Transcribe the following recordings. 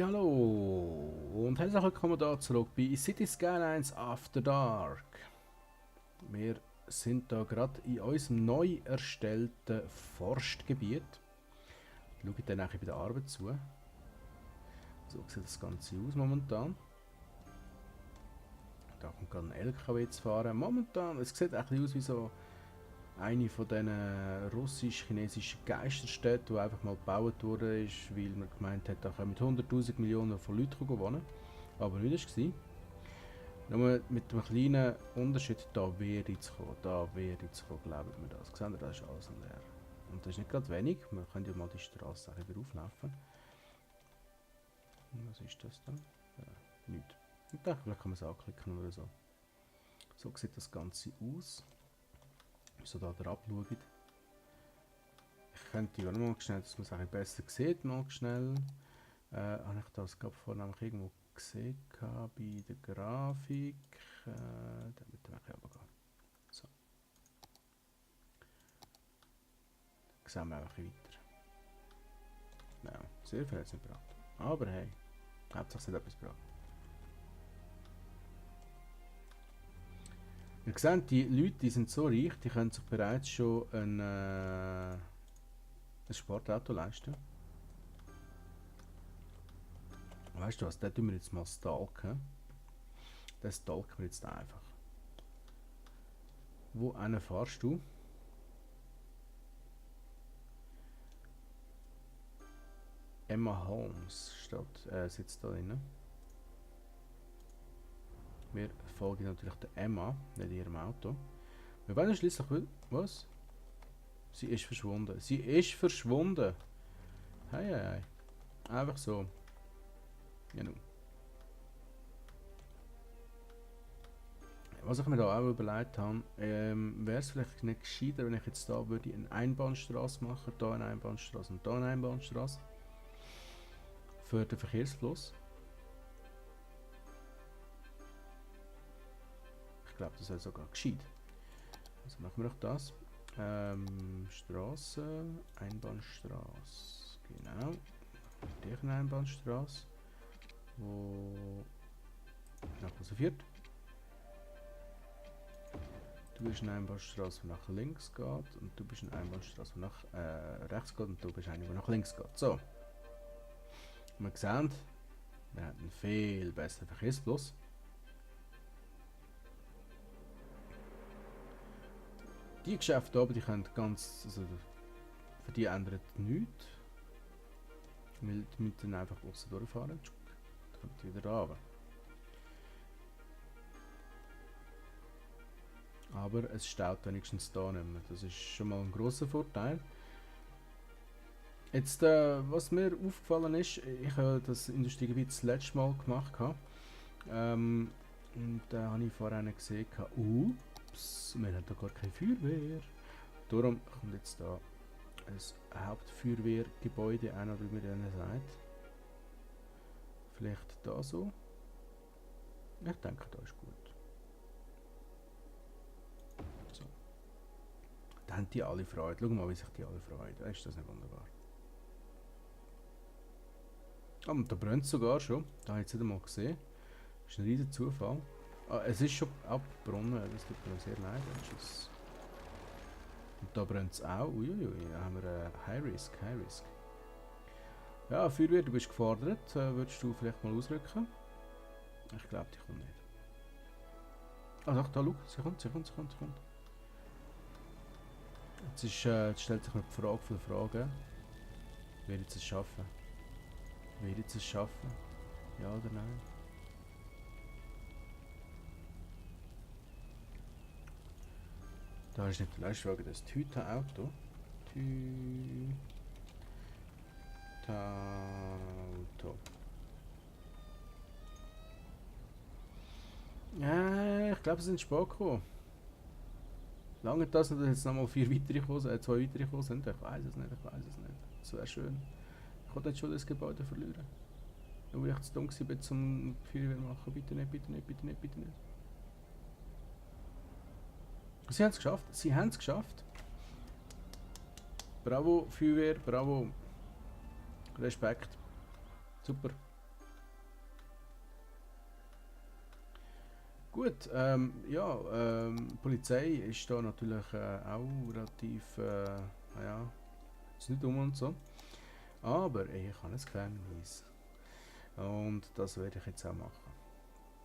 Hallo und herzlich willkommen da zurück bei City Skylines After Dark. Wir sind da gerade in unserem neu erstellten Forstgebiet. Schaue dann nachher bei der Arbeit zu. So sieht das Ganze aus momentan. Da kommt gerade ein LKW zu fahren. Momentan, es sieht ein bisschen aus wie so eine von diesen russisch-chinesischen Geisterstädten, die einfach mal gebaut wurde, weil man gemeint hat, da können mit 100'000 Millionen von Leuten wohnen. Aber nicht war. Nur mit einem kleinen Unterschied, da wäre ich zu kommen, glaubt mir das. Seht ihr, das ist alles leer. Und das ist nicht gerade wenig, wir können ja mal die Straße wieder auflaufen. Was ist das da? Nichts. Ich dachte, vielleicht kann man es anklicken oder so. So sieht das Ganze aus. So da drauf schaut. Ich könnte ja mal schnell, dass man es ein besser sieht, mal schnell. Habe ich das gerade vorhin irgendwo gesehen bei der Grafik. Damit wir runtergehen. So. Dann sehen wir einfach weiter. Ja, sehr viel hat es nicht gebracht. Aber hey, Hauptsache es hat etwas gebracht. Ihr seht, die Leute die sind so reich, die können sich bereits schon ein Sportauto leisten. Weißt du was, den tun wir jetzt mal stalken. Den stalken wir jetzt einfach. Wo fahrst du? Emma Holmes sitzt da drin. Wir folgen natürlich der Emma, nicht ihrem Auto. Wir wollen schließlich. Was? Sie ist verschwunden. Sie ist verschwunden! Hey, hey, hey. Einfach so. Genau. Was ich mir da auch überlegt habe, wäre es vielleicht nicht gescheiter, wenn ich jetzt da würde eine Einbahnstraße machen, da eine Einbahnstraße und da eine Einbahnstraße. Für den Verkehrsfluss. Ich glaube, das wäre sogar gescheit. Also machen wir doch das. Straße, Einbahnstraße. Genau. Die eine Einbahnstraße, wo nach Hause führt. Du bist eine Einbahnstraße, die nach links geht, und du bist eine Einbahnstraße, die nach rechts geht, und du bist eine, die nach links geht. So. Wir sehen, wir haben einen viel besseren Verkehrsfluss. Die Geschäfte oben, die können ganz, also für die ändert nichts. Weil die müssen dann einfach außen durchfahren. Dann kommt die wieder runter. Aber es staut wenigstens da nicht mehr. Das ist schon mal ein grosser Vorteil. Jetzt, was mir aufgefallen ist, ich habe das Industriegebiet das letzte Mal gemacht. Und da habe ich vorher gesehen, ups, wir haben da gar keine Feuerwehr. Darum kommt jetzt da ein Hauptfeuerwehrgebäude ein, oder wie man denen sagt. Vielleicht da so. Ich denke, da ist gut. So. Da haben die alle Freude. Schau mal, wie sich die alle freuen. Ist das nicht wunderbar? Ah, und da brennt es sogar schon. Da habe ich jetzt nicht einmal gesehen. Das ist ein riesiger Zufall. Ah, es ist schon abgebronnen. Das tut mir sehr leid. Tschüss. Und da brennt es auch. Uiuiui, da haben wir High Risk, High Risk. Ja, Feuerwehr, du bist gefordert. Würdest du vielleicht mal ausrücken? Ich glaube, die kommt nicht. Ah, doch, da, schau. Sie kommt. Jetzt stellt sich mir die Frage von der Frage. Wird sie es schaffen? Ja oder nein? Da ist nicht der letzte Frage, das Tüta-Auto. Tüta-Auto. Ja, ich glaube, sie sind spät gekommen. Lange das, dass jetzt nochmal 4 weitere gekommen sind, 2 weitere gekommen sind? Ich weiß es nicht. Das wäre schön. Ich wollte nicht schon das Gebäude verlieren. Nur weil ich zu dumm war, zum Feuerwehr machen. Bitte nicht. Sie haben es geschafft. Bravo, Feuerwehr, bravo. Respekt. Super. Gut, ja, Polizei ist da natürlich auch relativ, naja, ist nicht dumm und so. Aber ich habe ein Gefängnis. Und das werde ich jetzt auch machen.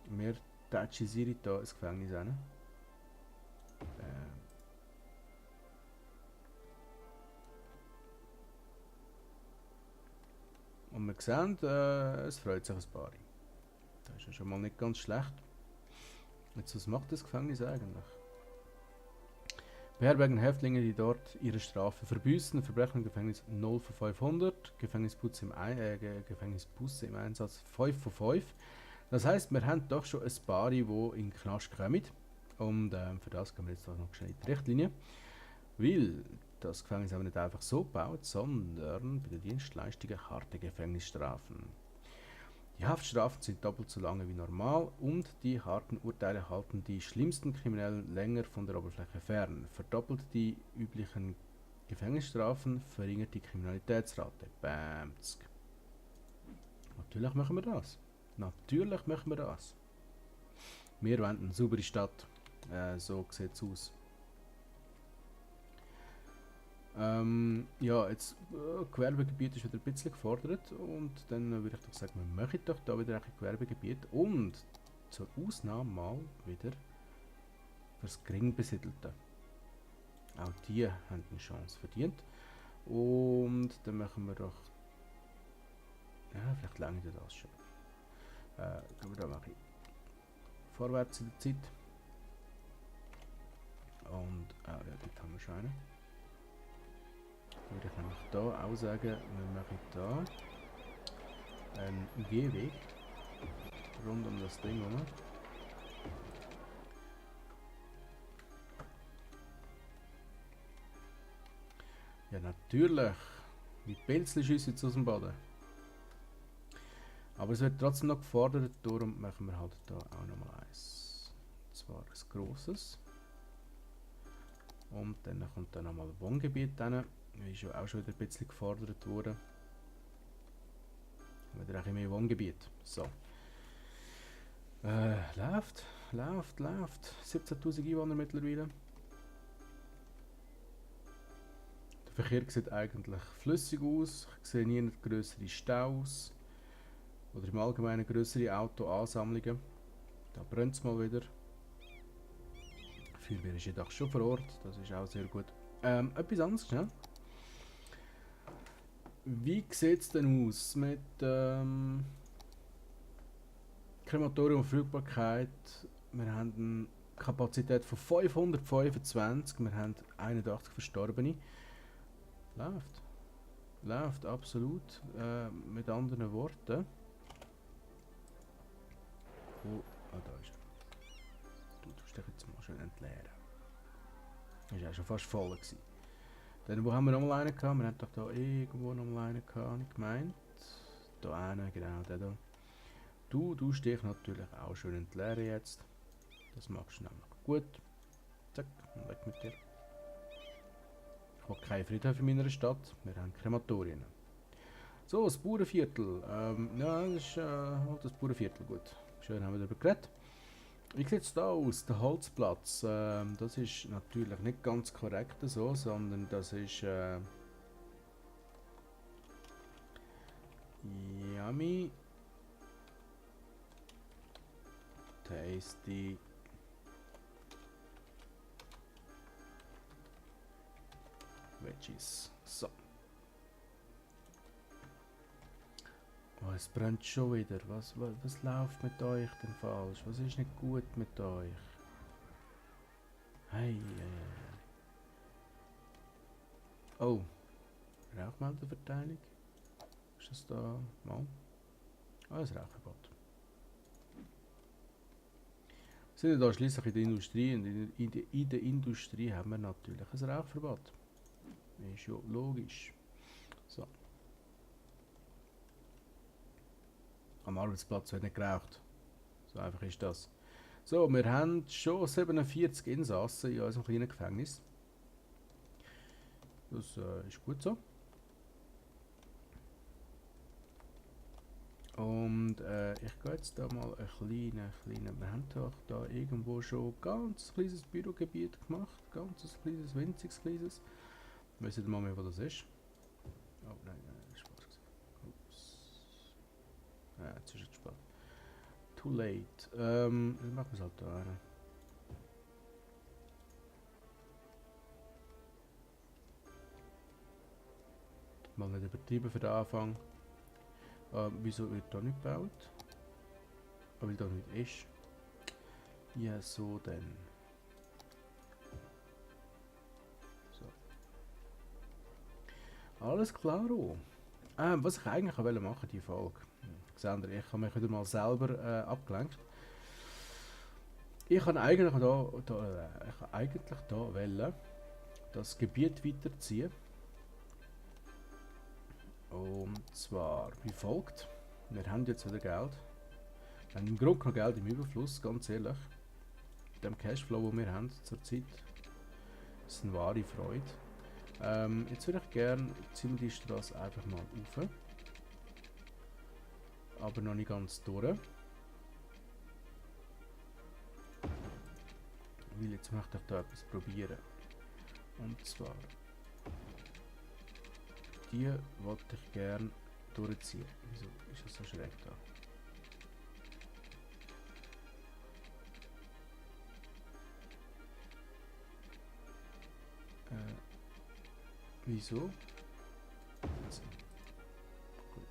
Wir tätschisieren hier ein Gefängnis rein. Und wir sehen, es freut sich ein paar. Das ist ja schon mal nicht ganz schlecht. Jetzt, was macht das Gefängnis eigentlich? Beherbergen Häftlinge, die dort ihre Strafe verbüßen. Verbrechen im Gefängnis 0 von 500. Gefängnisbusse im Einsatz 5 von 5. Das heisst, wir haben doch schon ein paar, die in den Knast kommen. Und für das gehen wir jetzt noch schnell in die Richtlinie. Weil das Gefängnis haben wir nicht einfach so gebaut, sondern bei den Dienstleistungen harte Gefängnisstrafen. Die Haftstrafen sind doppelt so lange wie normal und die harten Urteile halten die schlimmsten Kriminellen länger von der Oberfläche fern. Verdoppelt die üblichen Gefängnisstrafen, verringert die Kriminalitätsrate. Bamsk. Natürlich machen wir das. Natürlich machen wir das. Wir wollen eine saubere Stadt. So sieht es aus. Ja, jetzt Gewerbegebiet ist wieder ein bisschen gefordert und dann würde ich doch sagen, wir machen doch da wieder ein Gewerbegebiet und zur Ausnahme mal wieder fürs Geringbesiedelte. Auch die haben eine Chance verdient und dann machen wir doch, ja, vielleicht lange das schon. Gehen wir da mal vorwärts in der Zeit und ja, dort haben wir schon einen. Würde ich nämlich hier auch sagen, wir machen hier einen Gehweg rund um das Ding herum. Ja, natürlich. Wie Pilzli schiessen jetzt aus dem Boden. Aber es wird trotzdem noch gefordert, darum machen wir halt hier auch nochmal eins. Und zwar ein grosses. Und dann kommt dann nochmal ein Wohngebiet hin. Ist ja auch schon wieder ein bisschen gefordert worden. Wieder ein bisschen mehr Wohngebiet. So. Läuft. 17.000 Einwohner mittlerweile. Der Verkehr sieht eigentlich flüssig aus. Ich sehe nie größere Staus. Oder im Allgemeinen größere Autoansammlungen. Da brennt es mal wieder. Die Feuerwehr ist jedoch schon vor Ort. Das ist auch sehr gut. Etwas anderes schnell. Wie sieht es denn aus mit Krematorium und Verfügbarkeit? Wir haben eine Kapazität von 525, wir haben 81 Verstorbene. Läuft absolut. Mit anderen Worten. Oh, da ist er. Du tust dich jetzt mal schön entleeren. Das war ja schon fast voll gewesen. Dann, wo haben wir nochmal einen gehabt? Wir haben doch da irgendwo nochmal einen gehabt, habe ich gemeint. Da einen, genau, der da. Du tust dich natürlich auch schön entleeren jetzt. Das machst du nämlich gut. Zack, und weg mit dir. Ich habe keinen Friedhof in meiner Stadt, wir haben Krematorien. So, das Bauernviertel. Ja, das ist halt das Bauernviertel, gut. Schön haben wir darüber geredet. Wie sieht es da aus? Der Holzplatz, das ist natürlich nicht ganz korrekt so, sondern das ist Yummy Tasty Veggies. So. Oh, es brennt schon wieder. Was läuft mit euch denn falsch? Was ist nicht gut mit euch? Hey. Oh. Rauchmeldeverteilung? Ist das da? Mal. Ah, ein Rauchverbot. Wir sind ja da schließlich in der Industrie und in der Industrie haben wir natürlich ein Rauchverbot. Ist ja logisch. So. Am Arbeitsplatz wird nicht geraucht. So einfach ist das. So, wir haben schon 47 Insassen in unserem kleinen Gefängnis. Das ist gut so. Und ich gehe jetzt da mal ein kleines, wir haben doch da irgendwo schon ganz kleines Bürogebiet gemacht, ganz kleines, winziges kleines. Ich weiß nicht mal mehr, wo das ist. Oh nein, das ist Spaß. Ups. Ja, jetzt ist es spät. Too late. Dann machen wir es halt da rein. Mal nicht übertrieben für den Anfang. Wieso wird da nicht gebaut? Weil da nicht ist. Ja, so denn. So. Alles klar. Was ich eigentlich machen wollte, die Folge. Seht ihr, ich habe mich wieder mal selber abgelenkt. Ich kann eigentlich da wollen, das Gebiet weiterziehen. Und zwar wie folgt. Wir haben jetzt wieder Geld. Wir haben im Grunde noch Geld im Überfluss, ganz ehrlich. Mit dem Cashflow, den wir haben zurzeit, ist eine wahre Freude. Jetzt würde ich gerne ziehen wir die Straße einfach mal rauf. Aber noch nicht ganz durch. Weil jetzt möchte ich da etwas probieren. Und zwar die wollte ich gerne durchziehen. Wieso ist es so schräg da? Wieso? So. Gut.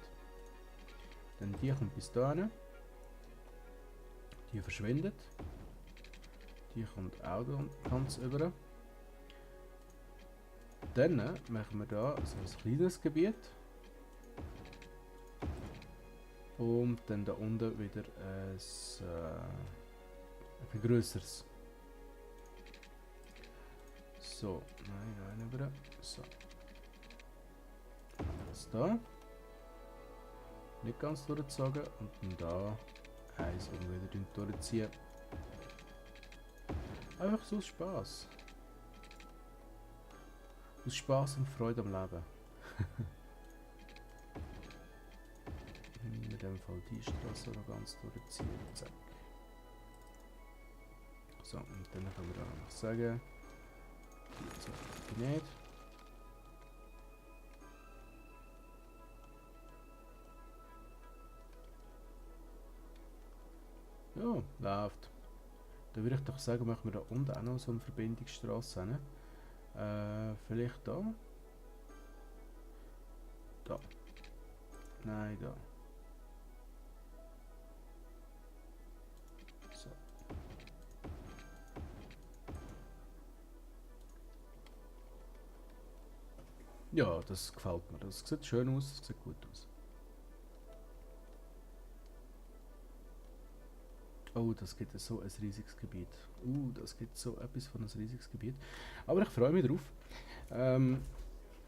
Dann die kommt bis dahin. Die verschwindet. Die kommt auch da ganz über. Dann machen wir da so ein kleines Gebiet. Und dann da unten wieder ein größeres. So, nein, über. So. Das da. Nicht ganz durchgezogen. Und dann da eins und wieder durchziehen. Einfach so aus Spaß. Aus Spaß und Freude am Leben. In dem Fall die Straße noch ganz durchziehen. Zack. So, und dann können wir da noch sagen, die zeige ich nicht. Ja, läuft. Dann würde ich doch sagen, machen wir da unten auch noch so eine Verbindungsstraße hin. Vielleicht da? Da. Nein, da. So. Ja, das gefällt mir. Das sieht schön aus, das sieht gut aus. Oh, das gibt so ein riesiges Gebiet. Das gibt so etwas von ein riesiges Gebiet. Aber ich freue mich drauf.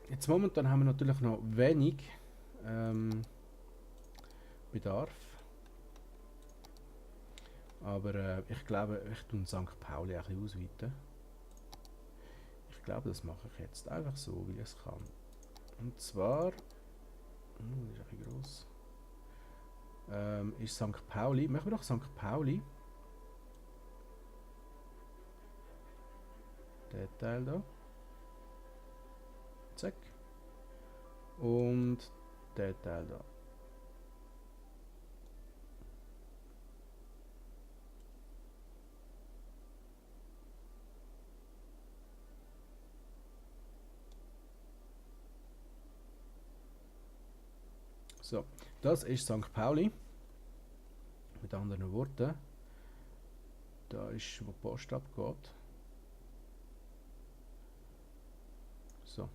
Jetzt momentan haben wir natürlich noch wenig Bedarf. Aber ich glaube, ich tue St. Pauli ein bisschen ausweiten. Ich glaube, das mache ich jetzt einfach so, wie ich es kann. Und zwar, das ist ein bisschen gross. Ist St. Pauli. Machen wir doch St. Pauli. Der Teil da. Zack. Und der Teil da. So, das ist St. Pauli. Mit anderen Worten, da ist, wo die Post abgeht. So.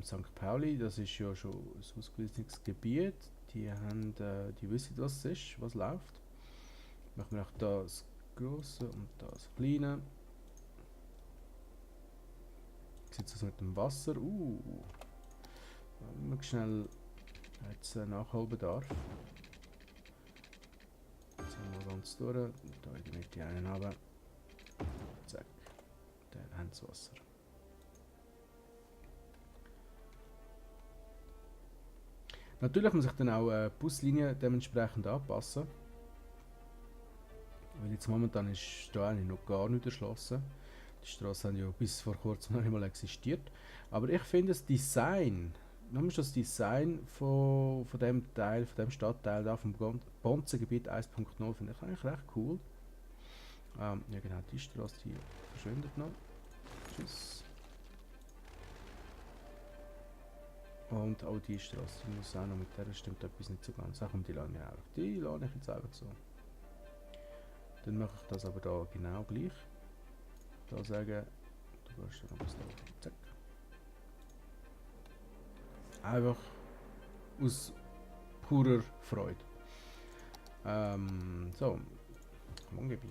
St. Pauli, das ist ja schon ein ausgewiesenes Gebiet. Die haben, die wissen, was es ist, was läuft. Machen wir auch das große und das kleine. Wie sieht es mit dem Wasser? Mal schnell jetzt Nachholbedarf. Jetzt sind wir ganz durch. Da in die Mitte einen haben. Zack. Dann haben sie Wasser. Natürlich muss ich dann auch Buslinien dementsprechend anpassen. Weil jetzt momentan ist da eigentlich noch gar nicht erschlossen. Die Straßen haben ja bis vor kurzem noch nicht mal existiert. Aber ich finde das Design, nur schon das Design von dem Teil, von dem Stadtteil da vom Bonzengebiet 1.0 finde ich eigentlich recht cool. Ja genau, die Straße, die verschwindet noch. Tschüss. Und auch die Straße, die muss auch noch, mit der stimmt etwas nicht so ganz. Ach, die lasse ich einfach. Die lasse ich jetzt einfach so. Dann mache ich das aber da genau gleich. Da sagen, du gehst dann was da. Zack. Einfach aus purer Freude. So. Wohngebiet.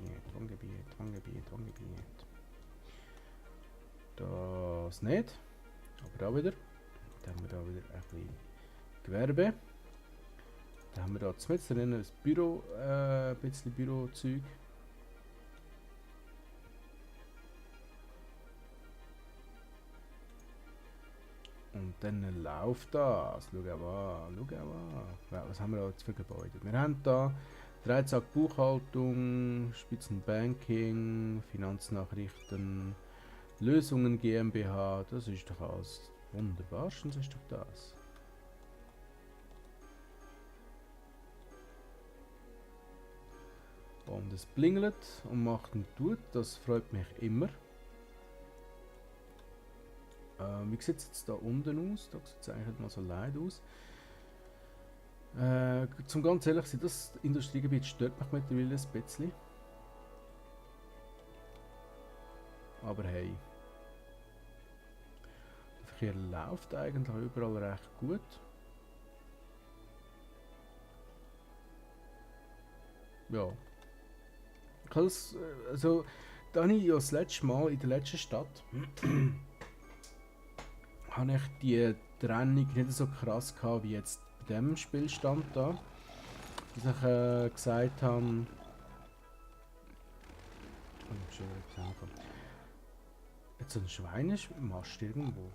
Das nicht. Aber auch wieder. Dann haben wir da wieder ein bisschen Gewerbe. Dann haben wir da mit drin ein Büro, ein bisschen Bürozeug. Und dann läuft das. Schau mal. Ja, was haben wir da jetzt für Gebäude? Wir haben da Dreizack Buchhaltung, Spitzenbanking, Finanznachrichten, Lösungen GmbH. Das ist doch alles wunderbarstens, ist doch das. Und es blingelt und macht und tut, das freut mich immer. Wie sieht es jetzt da unten aus? Da sieht es eigentlich nicht mal so leid aus. Zum ganz ehrlich sein, das Industriegebiet stört mich mittlerweile ein bisschen. Aber hey. Der Verkehr läuft eigentlich überall recht gut. Ja. Ich habe das, also, da habe ich ja das letzte Mal in der letzten Stadt habe ich die Trennung nicht so krass gehabt wie jetzt bei dem Spielstand da. Dass ich gesagt habe. Jetzt so ein Schweinemast irgendwo.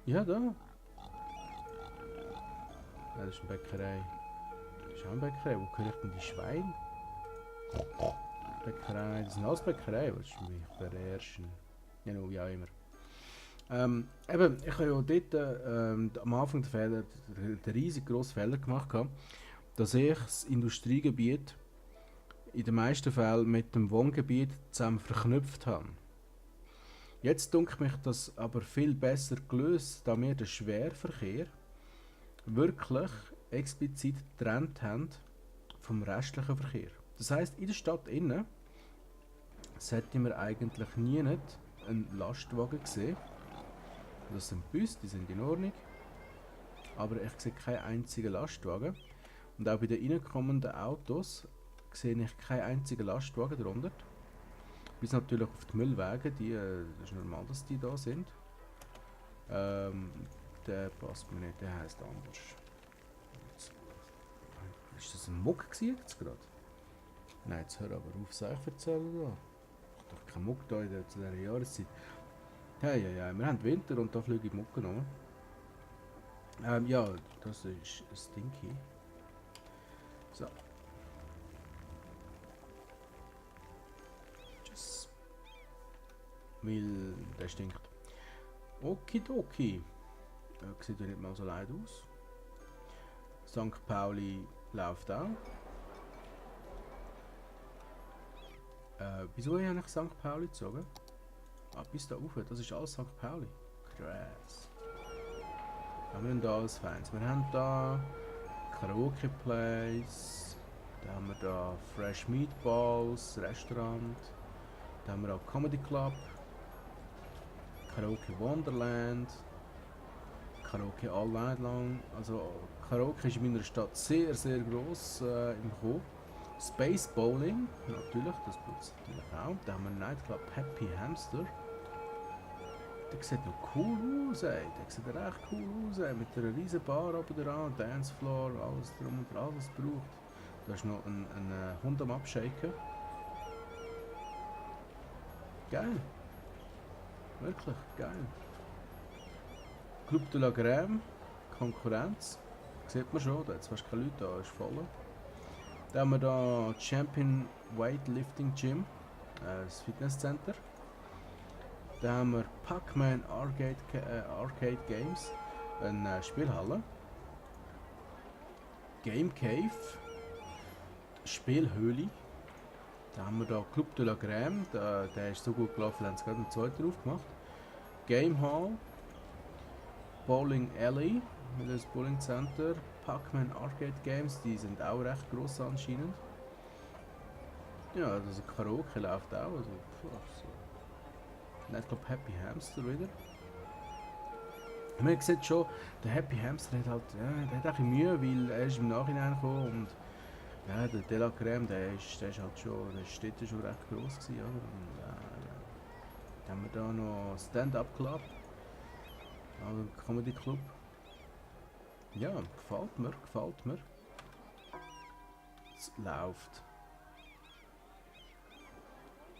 Ja, da. Ja, das ist eine Bäckerei. Das ist auch eine Bäckerei. Wo gehöre ich denn die Schweine? Bäckerei. Das ist eine Bäckerei. Was ist mich verärschen? Ja, no, ja, immer. Eben, ich habe ja dort am Anfang den riesig grossen Fehler gemacht, dass ich das Industriegebiet in den meisten Fällen mit dem Wohngebiet zusammen verknüpft habe. Jetzt denke mich das aber viel besser gelöst, da wir den Schwerverkehr wirklich explizit getrennt haben vom restlichen Verkehr. Das heisst, in der Stadt innen sollten wir eigentlich nie nicht einen Lastwagen sehen. Das sind Busse, die sind in Ordnung. Aber ich sehe keinen einzigen Lastwagen. Und auch bei den reinkommenden Autos sehe ich keinen einzigen Lastwagen darunter. Bis natürlich auf die Müllwagen, das ist normal, dass die da sind. Der passt mir nicht, der heisst anders. Ist das ein Muck jetzt gerade? Nein, jetzt hör aber auf, Sachen erzählen da. Ich habe doch keinen Muck da zu dieser Jahreszeit. Hey, wir haben Winter und da fliege ich Mucke noch. Ja, das ist Stinky. So. Tschüss. Weil der stinkt. Okidoki. Sieht ja nicht mal so leid aus. St. Pauli läuft auch. Wieso habe ich eigentlich St. Pauli gezogen? Ah, bis da rauf, das ist alles St. Pauli. Krass. Was haben wir denn da als Fans? Wir haben da Karaoke Place, da haben wir da Fresh Meatballs, Restaurant, da haben wir auch Comedy Club, Karaoke Wonderland, Karaoke all night lang. Also Karaoke ist in meiner Stadt sehr, sehr gross im Kommen. Space Bowling, natürlich, das tut es natürlich auch. Da haben wir Nightclub Happy Hamster. Der sieht noch cool aus, ey. Der sieht echt cool aus, ey. Mit einer riesen Bar oben dran, Dancefloor, alles drum und dran, was es braucht. Da ist noch ein Hund am Abshaken. Geil. Wirklich geil. Club de la Crème, Konkurrenz. Sieht man schon, da hat fast keine Leute, da ist voll. Dann haben wir da Champion Weightlifting Gym, das Fitnesscenter. Dann haben wir Pac-Man Arcade Games, eine Spielhalle. Game Cave, Spielhöhle. Dann haben wir da Club de la Crème, der ist so gut gelaufen, da haben sie gerade einen zweiten drauf gemacht. Game Hall, Bowling Alley, das Bowling Center, Pac-Man Arcade Games, die sind auch recht gross anscheinend. Ja, also Karaoke läuft auch, also so. Nightclub Happy Hamster wieder. Man sieht schon, der Happy Hamster hat halt, ja, der hat auch ein bisschen Mühe, weil er ist im Nachhinein gekommen und ja, der De La Crème, der ist halt schon, der ist dort schon recht gross gewesen, oder? Und, dann haben wir da noch Stand-Up Club, also Comedy Club. Ja, gefällt mir, gefällt mir. Es läuft.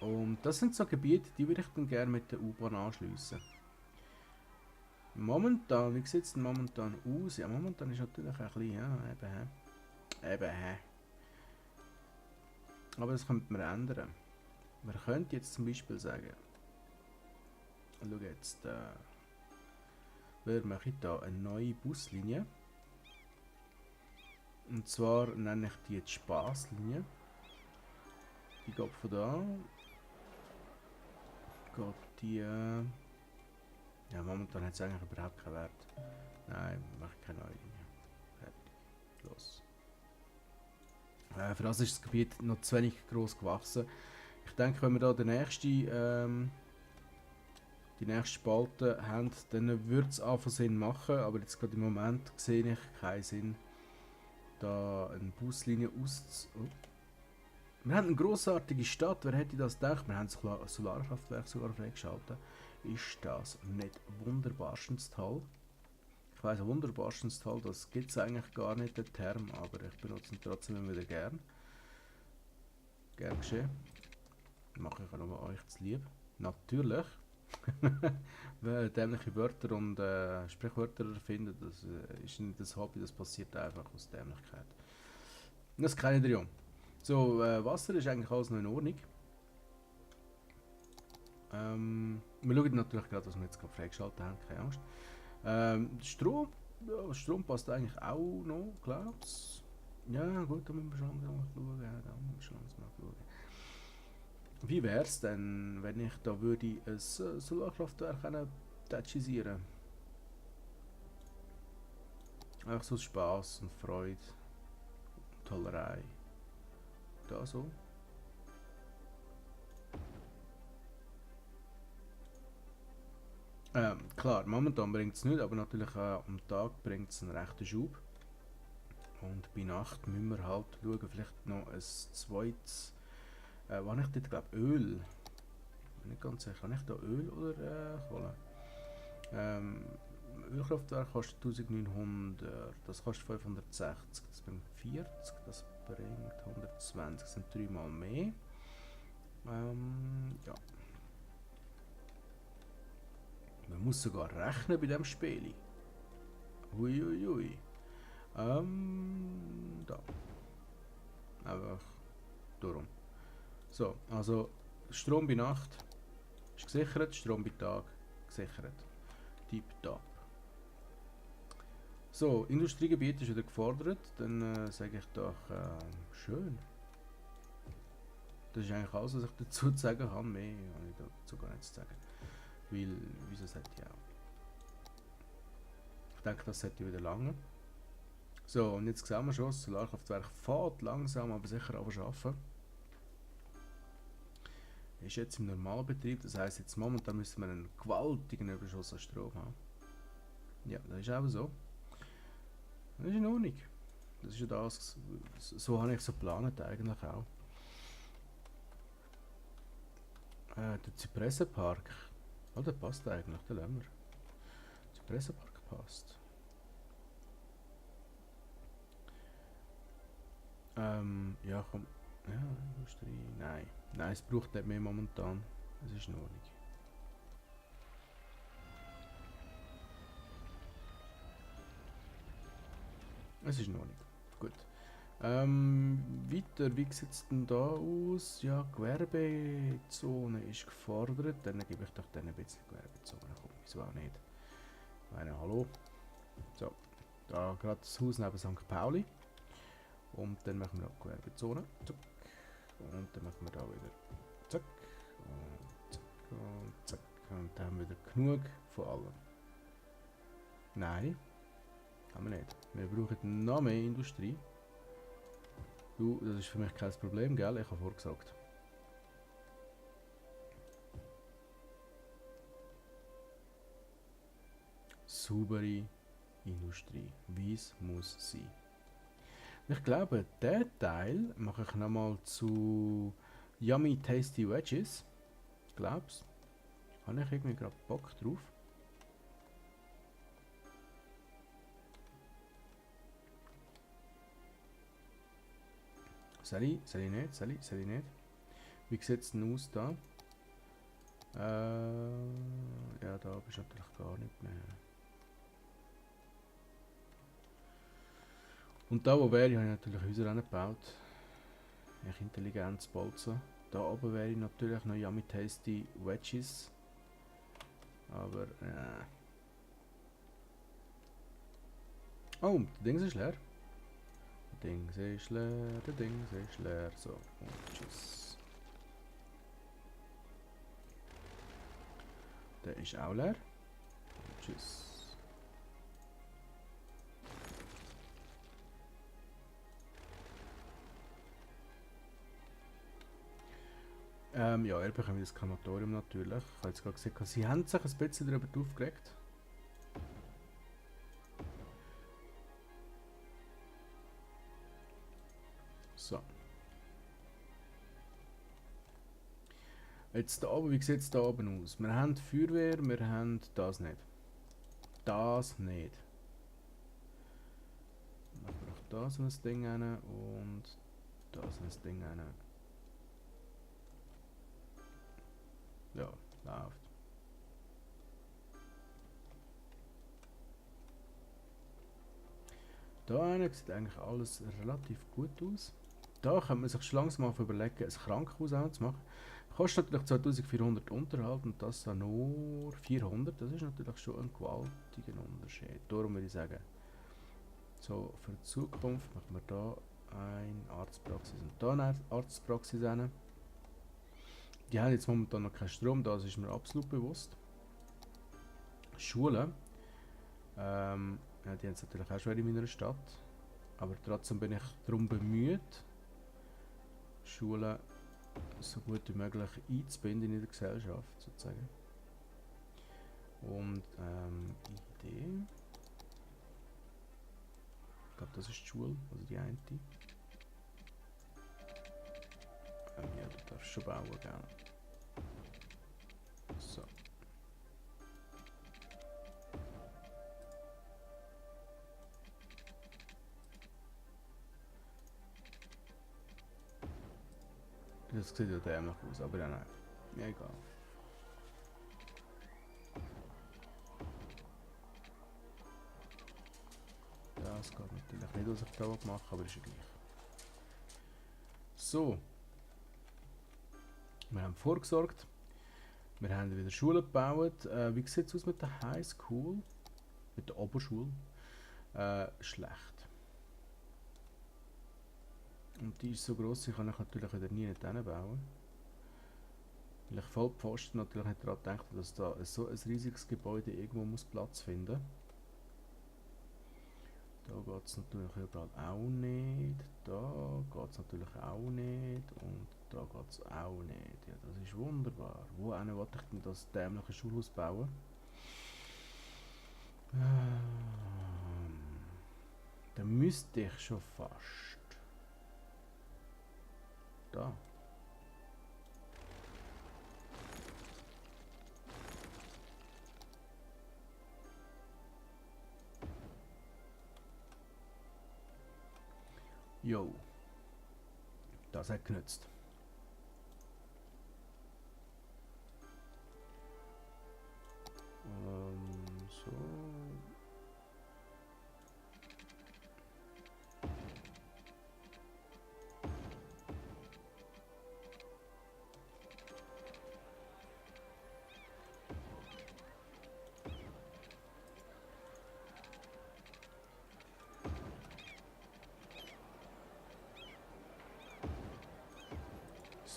Und das sind so Gebiete, die würde ich dann gerne mit der U-Bahn anschliessen. Momentan, wie sieht es denn momentan aus? Ja, momentan ist natürlich ein bisschen, ja, eben. Aber das könnte man ändern. Man könnte jetzt zum Beispiel sagen, schau jetzt, wir machen hier eine neue Buslinie. Und zwar nenne ich die jetzt Spaßlinie. Die geht von da. Geht die. Ja, momentan hat es eigentlich überhaupt keinen Wert. Nein, mache ich keine neue Linie. Fertig. Los. Für das ist das Gebiet noch zu wenig groß gewachsen. Ich denke, wenn wir da die nächste Spalte haben, dann würde es anfangen Sinn machen. Aber jetzt gerade im Moment sehe ich keinen Sinn, da eine Buslinie Wir haben eine grossartige Stadt, wer hätte das gedacht? Wir haben ein Solarkraftwerk sogar freigeschaltet. Ist das nicht wunderbarstens toll? Ich weiss, wunderbarstens toll, das gibt es eigentlich gar nicht, den Term, aber ich benutze ihn trotzdem immer wieder gern. Gern geschehen. Mache ich auch noch euch zu lieb. Natürlich. Wer dämliche Wörter und Sprichwörter erfindet, das ist nicht das Hobby, das passiert einfach aus Dämlichkeit. Das kenne ich ja. So, Wasser ist eigentlich alles noch in Ordnung. Wir schauen natürlich gerade, was wir jetzt gerade freigeschaltet haben, keine Angst. Strom, ja, Strom passt eigentlich auch noch, glaub's. Ja gut, da müssen wir schon langsam mal schauen. Wie wäre es denn, wenn ich da würde ein Solarkraftwerk tätschisieren? Einfach so Spaß und Freude, Tollerei. Da so. Klar, momentan bringt es nicht, aber natürlich am Tag bringt es einen rechten Schub. Und bei Nacht müssen wir halt schauen, vielleicht noch ein zweites. Wann ich dort glaube Öl. Bin nicht ganz sicher. Kann ich da Öl oder holen? Ölkraftwerk kostet 1900, das kostet 560, das bringt 40, das bringt 120, das sind 3 mal mehr. Ja. Man muss sogar rechnen bei dem Spiel. Uiuiui. Da. Einfach darum. So, also Strom bei Nacht ist gesichert, Strom bei Tag gesichert. Tipptopp. So, Industriegebiet ist wieder gefordert, dann sage ich doch schön. Das ist eigentlich alles, was ich dazu zu sagen habe. Mehr habe ich dazu gar nicht zu sagen. Weil, wieso sollte ich auch? Ich denke, das sollte wieder lange. So, und jetzt sehen wir schon, das Solarkraftwerk fährt langsam, aber sicher arbeiten. Ist jetzt im Normalbetrieb, das heisst, jetzt momentan müssen wir einen gewaltigen Überschuss an Strom haben. Ja, das ist auch so. Das ist in Ordnung. Das ist ja das, so habe ich so geplant eigentlich auch. Der Zypressenpark, oh, der passt eigentlich, den lassen wir. Der Zypressenpark passt. Ja komm, ja, Industrie, nein, es braucht nicht mehr momentan, es ist in Ordnung. Es ist noch nicht. Gut. Weiter, wie sieht es denn da aus? Ja, Gewerbezone ist gefordert. Dann gebe ich doch dann ein bisschen Gewerbezone. Komm, wieso auch nicht? Ich meine, hallo. So, da gerade das Haus neben St. Pauli. Und dann machen wir noch Gewerbezone. Zack. Und dann machen wir da wieder zack. Und zack. Und zack. Und dann haben wir wieder genug von allem. Nein, haben wir nicht. Wir brauchen noch mehr Industrie. Du, das ist für mich kein Problem, gell? Ich habe vorgesagt. Saubere Industrie, wie es muss sein. Ich glaube, der Teil mache ich nochmal zu Yummy Tasty Wedges. Glaub's? Habe ich irgendwie gerade Bock drauf? Soll ich nicht? Soll ich nicht? Wie sieht es denn aus da? Ja, da bist du natürlich gar nicht mehr. Und da wo wäre ich, habe ich natürlich Häuser gebaut. Ich Intelligenzbolzen. Da oben wäre ich natürlich noch Yummy Tasty Wedges. Aber oh, der Dings ist leer. Der Dings ist leer, der Dings ist leer. So, und tschüss. Der ist auch leer. Und tschüss. Ja, ihr bekommt das Krematorium natürlich. Ich habe jetzt gerade gesehen, sie haben sich ein bisschen darüber aufgeregt. So. Jetzt da oben, wie sieht es da oben aus? Wir haben die Feuerwehr, wir haben das nicht. Das nicht. Dann machen wir auch da so ein Ding rein und da so ein Ding rein. Ja, läuft. Da sieht eigentlich alles relativ gut aus. Da könnte man sich schon langsam mal überlegen, ein Krankenhaus auch zu machen. Kostet natürlich 2400 Unterhalt und das dann nur 400. Das ist natürlich schon ein gewaltiger Unterschied. Darum würde ich sagen, so für die Zukunft machen wir da eine Arztpraxis und da eine Arztpraxis rein. Die haben jetzt momentan noch keinen Strom, das ist mir absolut bewusst. Schulen, ja, die haben es natürlich auch schwer in meiner Stadt, aber trotzdem bin ich darum bemüht, Schulen so gut wie möglich einzubinden in der Gesellschaft, sozusagen. Und Idee, ich glaube, das ist die Schule, also die eine. Ja, du darfst schon bauen, gell? So. Das sieht ja dämlich aus, aber ja, nein. Mir egal. Das geht natürlich nicht, was ich da machen will, aber ist ja gleich. So. Wir haben vorgesorgt. Wir haben wieder Schulen gebaut. Wie sieht es aus mit der High School? Mit der Oberschule? Schlecht. Und die ist so gross, ich kann ich natürlich wieder nie nicht bauen. Weil ich voll Pfosten natürlich nicht daran gedacht habe, dass da so ein riesiges Gebäude irgendwo muss Platz finden. Da geht es natürlich überall auch nicht. Da geht es natürlich auch nicht. Und da geht es auch nicht. Ja, das ist wunderbar. Wo wollte ich denn das dämliche Schulhaus bauen? Da müsste ich schon fast. Da. Jo. Das hat genützt. So.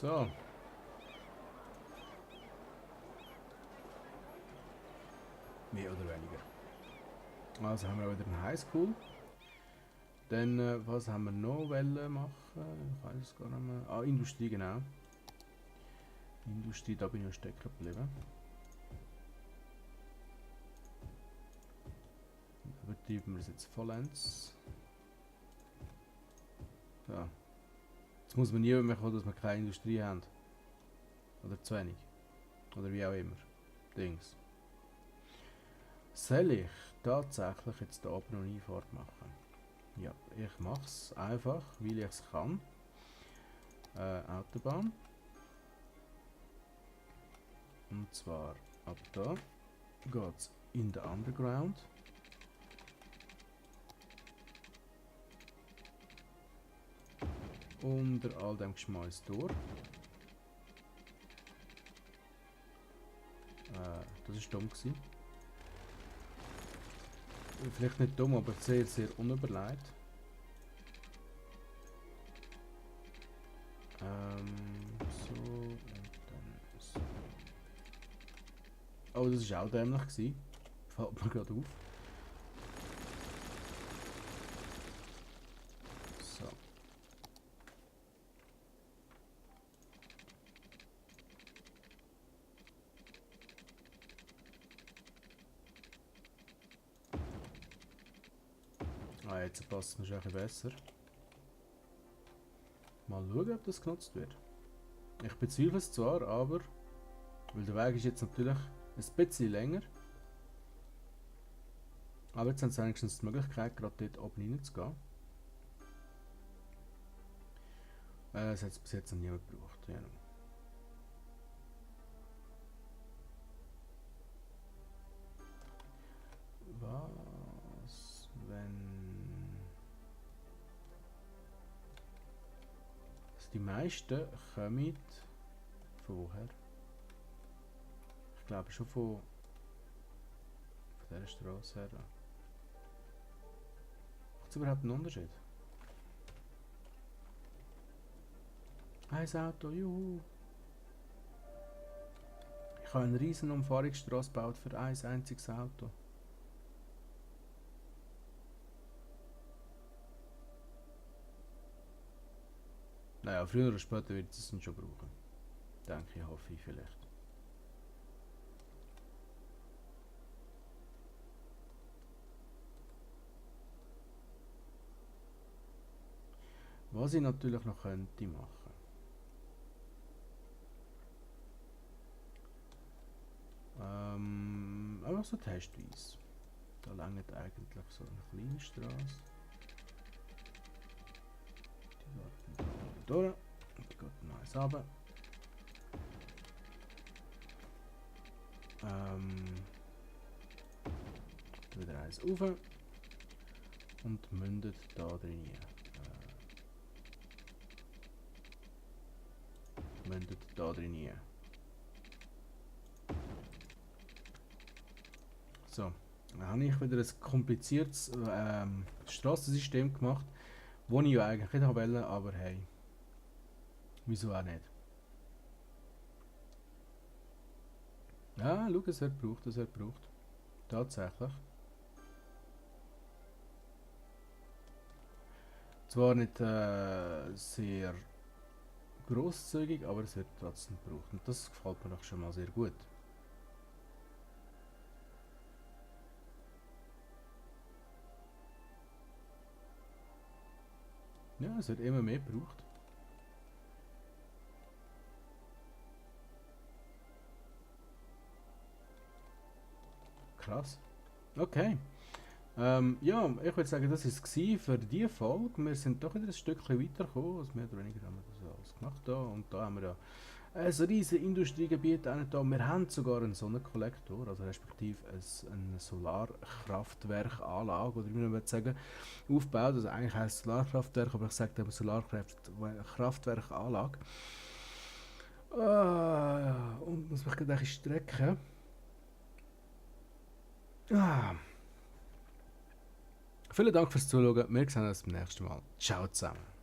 So. Mehr oder weniger. Also haben wir wieder eine Highschool. Dann, was haben wir noch wollen machen? Ich weiß es gar nicht mehr. Ah, Industrie, genau. Industrie, da bin ich ja stecken geblieben. Übertreiben wir es jetzt vollends. So. Jetzt muss man nie mehr kommen, dass wir keine Industrie haben. Oder zu wenig. Oder wie auch immer. Dings. Soll ich tatsächlich jetzt da oben noch eine Einfahrt machen? Ja, ich mache es einfach, weil ich es kann. Autobahn. Und zwar ab da geht es in den Underground. Unter all dem Geschmeiß durch. Das war dumm gewesen. Vielleicht nicht dumm, aber sehr, sehr unüberlegt. So und dann so. Oh, das war auch dämlich gewesen. Fällt mir gerade auf. So. Ah, jetzt passt es mir schon ein bisschen besser. Mal schauen, ob das genutzt wird. Ich bezweifle es zwar, aber weil der Weg ist jetzt natürlich ein bisschen länger. Aber jetzt haben sie wenigstens die Möglichkeit, gerade dort oben reinzugehen. Das hat es bis jetzt noch niemand gebraucht. Ja. Was, wenn... Also die meisten kommen... Von woher? Ich glaube schon von dieser Straße her. Macht es überhaupt einen Unterschied? Ein Auto, juhu! Ich habe eine riesen Umfahrungsstraße gebaut für ein einziges Auto. Naja, früher oder später wird es schon brauchen. Denke ich, hoffe ich vielleicht. Was ich natürlich noch könnte machen. Einfach so testweise. Da langt eigentlich so eine kleine Straße. Die geht da durch. Die geht noch eins runter. Wieder eins rauf. Und mündet da drin. Mündet da drin. So, dann habe ich wieder ein kompliziertes Strassensystem gemacht, das ich ja eigentlich nicht wollte, aber hey, wieso auch nicht? Ja, schau, es wird gebraucht, es wird gebraucht. Tatsächlich. Zwar nicht sehr grosszügig, aber es wird trotzdem gebraucht. Und das gefällt mir doch schon mal sehr gut. Ja, es wird immer mehr gebraucht. Krass. Okay. Ja, ich würde sagen, das war es für diese Folge. Wir sind doch wieder ein Stückchen weitergekommen. Also mehr oder weniger haben wir das alles gemacht da. Und da haben wir ja ein riesiges Industriegebiet. Da. Wir haben sogar einen Sonnenkollektor, also respektive eine Solarkraftwerkanlage, oder wie man will sagen, aufgebaut. Also eigentlich heißt es Solarkraftwerk, aber ich sage eben Solarkraftwerkanlage. Und muss mich gerade ein bisschen strecken. Vielen Dank fürs Zuschauen. Wir sehen uns beim nächsten Mal. Ciao zusammen.